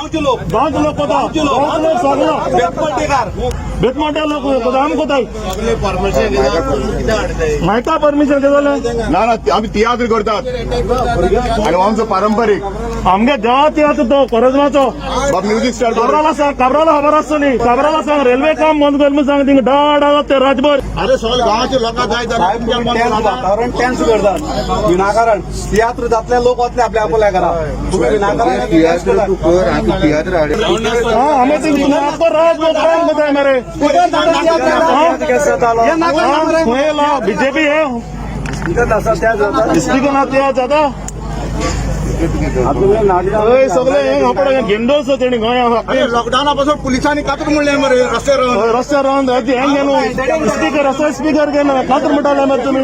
गांवचे लोक. गांवचे लोक कोता, गांवचे लोक. गांवचे लोक सगळो. बेतमड्डेकार. बेतमोटे लोक गोदाम कोताय. म्हाका परमिशन कितें जालें? ना ना, आमी तियात्र करतात आनी हो आमचो पारंपरीक. आमगे देवा तियात्र तो कोरजमाचो. बाब, म्युझिक स्टार्ट कर. काब्राला सांग, काब्राला खबर आसतली. काब्राला सांग, रेल्वे काम बंद कर म्हणून सांग. थिंगा डा डा जाता ते रातभर. अरे, सगळे गांवाचे लोकांक जाय जाल्यार साहेब, तुम्ही टेन्स वातावरण टेन्स करतात विनाकारण. तियात्र जातले, लोक वतले आपल्या आपल्या घरा. तुम्ही विनाकारण टेन्स करतात. हा, आमी थिंगा तुमी रातभर काम करताय मरे. हे नाका ना मरे. खंय येयला बीजेपी हे? स्पीकर ना तियात्र जाता. हय, सगळे हे आपण गेंडोस तेणी गोंया. लॉकडावना पासून पुलिसांनी कातून म्हणले मरे रस्त्यार. रस्त्यार रावन हें घेवन स्पीकर, रस्त्यार स्पीकर घेवन कातर म्हणटाले मरे तुमी.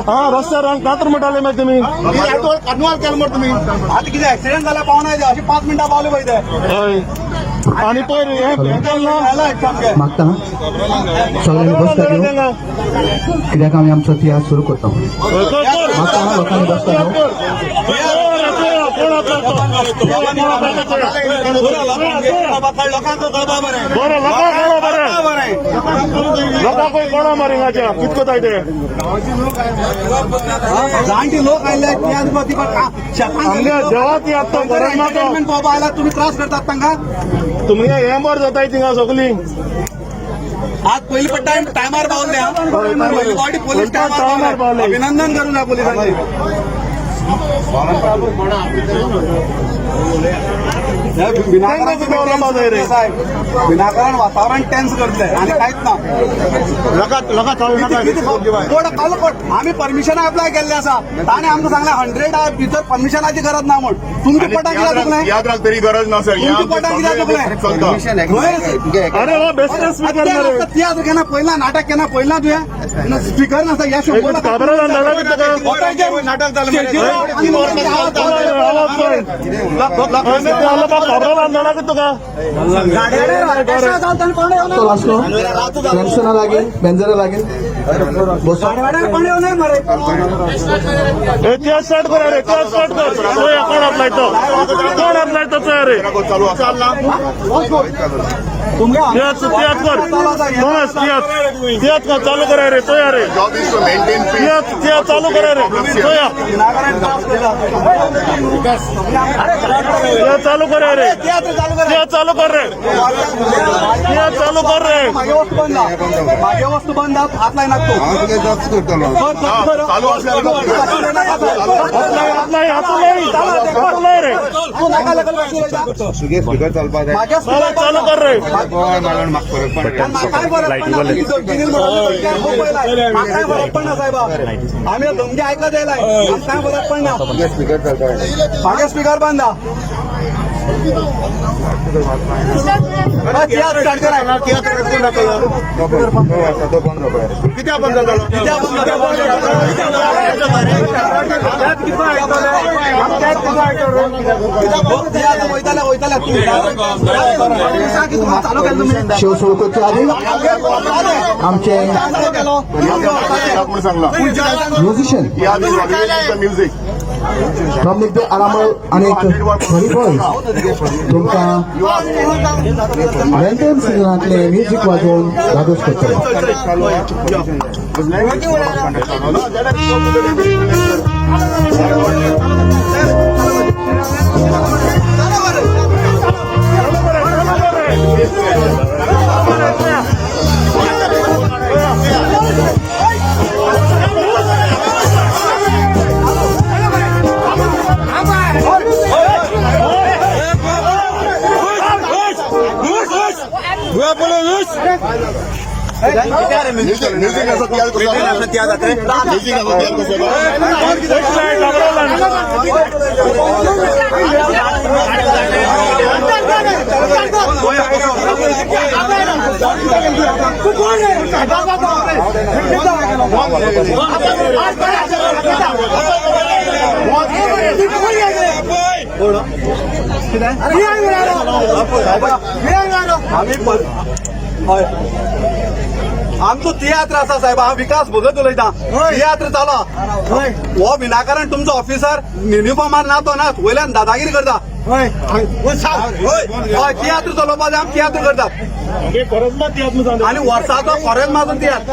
हा, रस्त्यार रावन कातर म्हणटाले मरे तुमी. कार्नवाल केलं मरे तुम्ही. आता किती ऍक्सिडेंट झाला पाहुणा, अशी 5 मिनिटां पावले पाहिजे. हय, आनी पयर हें हें केलें ना. जायला सामकें. मागता सगळ्यांनी बसता घेवन, कित्याक आमी आमचो तियात्र सुरू करता. हय, कर, कर. मागता लोकांनी बसता घेवन. लोकांक कळपा बरें. बरें, लोकांक कळो बरें. बरें. लोकांकूय कळो मरे हिंगाच्या कितको जाय ते. जाणटे लोक आयले तियात्र आमगे देवा तियात्र तो गरज एंटरटेनमेंट पळोवपा आयला, तुमी त्रास करतात तांकां. तुमगे हें बरें जाताय थिंगा सगळीं. आज पयली पण टायम टायमार पावले हा. पयली फावटी पोलीस टायमार टायमार पावले. पावले. अभिनंदन करूं जाय पोलिसांचे. विनाकारण तांकां कितें रे? साहेब, विनाकारण वातावरण टेन्स करतले आनी कांयच ना. लोकां लोकां चालू नाका. कोण काल कोण आमी परमिशन अप्लाय केल्लें आसा. ताणें आमकां सांगलें 100 भितर परमिशनाची गरज ना म्हूण. तुमच्या पोटाक कित्याक दुखलें? तियात्राक तरी गरज ना सर. तुमच्या पोटाक कित्याक दुखलें? चलता. अरे हो, बेस्ट स्पीकर मरे. तियात्र केन्ना पयला, नाटक केन्ना पयला तुवें? स्पीकर नासता ह्या शंबर. काब्रालान धाडला कितें तुका? नाटक जालें. आवाज पळय. काब्रालान धाडला कितें तुका? तो आसलो टेन्शना लागेल, बेंजरा लागेल बसो. ए, तियात्र स्टार्ट कर रे, तियात्र स्टार्ट कर. चोया कोण हात लायतो, कोण हात लायतो चोया रे. चालू आसा. तियात्र, तियात्र कर थॉमस. तियात्र, तियात्र कर, चालू कर रे, चोया रे. Job is to maintain peace. तियात्र, तियात्र चालू कर रे, चोया. तियात्र चालू कर रे. तियात्र चालू कर रे, तियात्र चालू कर रे. मागे वस्तू बंद हा. मागे वस्तू बंद हा. हात लायनाक तूं. चालू असल्यावर. हात लाय, हात लाय, हात लाय, हात लाय रे. तूं नाका लगल बसूं. मागे चला, चालू कर रे. काय फरक पडना. काय फरक पडना साहेबा, आम्ही धमकी ऐकत येयलाय. काय फरक पडना. मागे स्पीकर बंद हा. तियात्र स्टार्ट करा. कित्याक बंद जालो? वयताले वयताले चालू केलं तुम्ही. शो सुरू करच्या आदी आमचे चालू केलो. म्हणून सांगला. Musician tiatr is music. Dominic दे आरामळ आणि हरी बॉयज तुमकां वेंटन सिजनांतले म्युझिक वाजोवन धादोस करतले. म्युझिक, म्युझिक असो तियात्र कसो, म्युझिक असो तियात्र कसो. आम्ही हय. आमचो तियात्र आसा साहेब. हांव विकास भगत उलयतां. तियात्र चालू हो विनाकारण तुमचो ऑफिसर युनिफॉर्मार ना, तो ना वयल्यान दादागिरी करता. हय हय, तियात्र चलोवपा जाय, आमी तियात्र करतात आनी वर्साचो फॉरेन माजून तियात्र.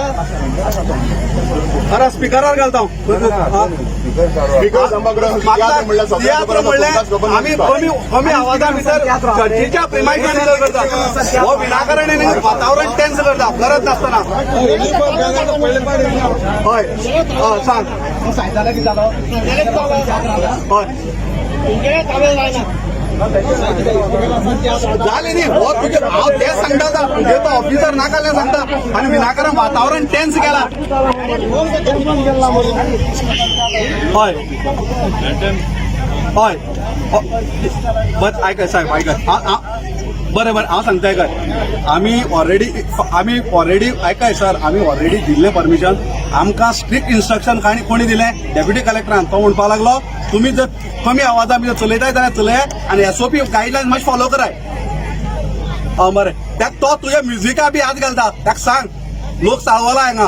अरे, स्पिकरार घालता हांव. स्पीकर सभागृह तियात्र म्हणल्यार सगळ्यांक खबर तियात्र आसा, म्हणल्यार तुमकांच खबर आमी नासता. कमी कमी आवाजा भितर चर्चेच्या प्रिमायसा भितर करतात. हो विनाकारण न्ही वातावरण टेन्स करता गरज नासतना. हय हय, सांग. हय, जालें न्ही. हो तुजे, हांव तेंच सांगता आतां. तुजे तो ऑफिसर नाका जाल्यार सांगता आनी विनाकारण वातावरण टेन्स केला. हय हय, बस आयकय साहेब, आयकय. बरें बरें, हांव सांगता, आयकय. आमी ऑलरेडी, आयकय सर, आमी ऑलरेडी दिल्लें परमिशन. आमकां स्ट्रिक्ट इन्स्ट्रक्शन कोणी कोणी दिलें? डेप्युटी कलेक्टरान. तो म्हणपाक लागलो, तुमी जर कमी आवाजान जर चलयताय जाल्यार चलयात आनी एसओपी गायडलायन मातशें फॉलो कराय. आं, बरें. त्याक तो तुज्या म्युजिका बी हात घालता, ताका सांग, लोक चाळवला हांगा.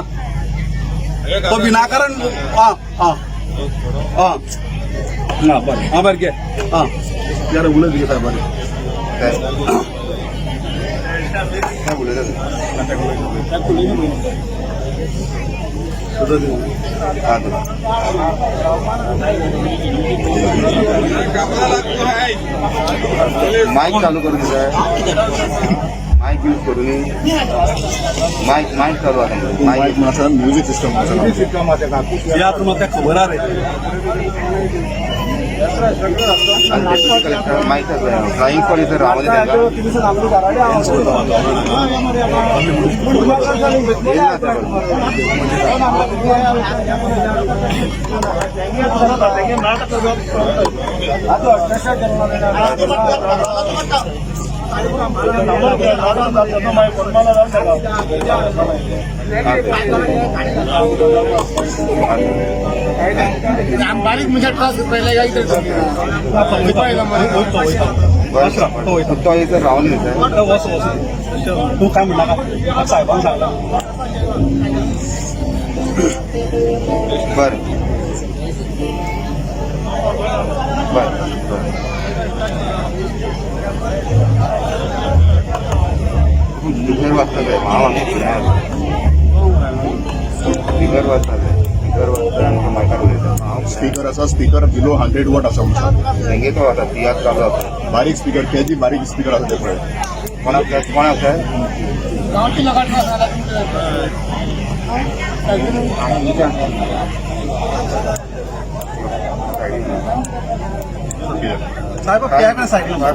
तो विनाकारण. आं आं आं, ना, बरें. आं, बरें, घे. आं, जरा उलय तुगे साहेब. बरें. काय उलयता ते? हा, ते. माईक चालू करून दिसाय, माईक यूज करून. माईक माईक चालू आसा माईक. मायक आसा, म्युझिक सिस्टम आसा. तियात्र म्हाका खबर आहा रे. आणि डेप्युटी कलेक्टर माईक आसा, फ्लाईंग कॉलेज रावले तांकां. येयला आतां बघ. बरं, तो इथं रावून दिसाय. वच वच, तूं काय म्हणटा, साहेबान सांगला. बरं बरं बरं, स्पीकर वाजता जाय. हांव हांगा फुडें स्पीकर वाजता जाय, स्पीकर वाजता आनी मायकार उलयता हांव. स्पीकर आसा, स्पीकर बिलो 100 what आसा आमचो. तेंगे तो आतां तियात्र चालू आसा. बारीक स्पीकर, केजी बारीक स्पीकर आसा ते पळय. कोणाक जाय, कोणाक जाय? साहेब, कॅब सायडला.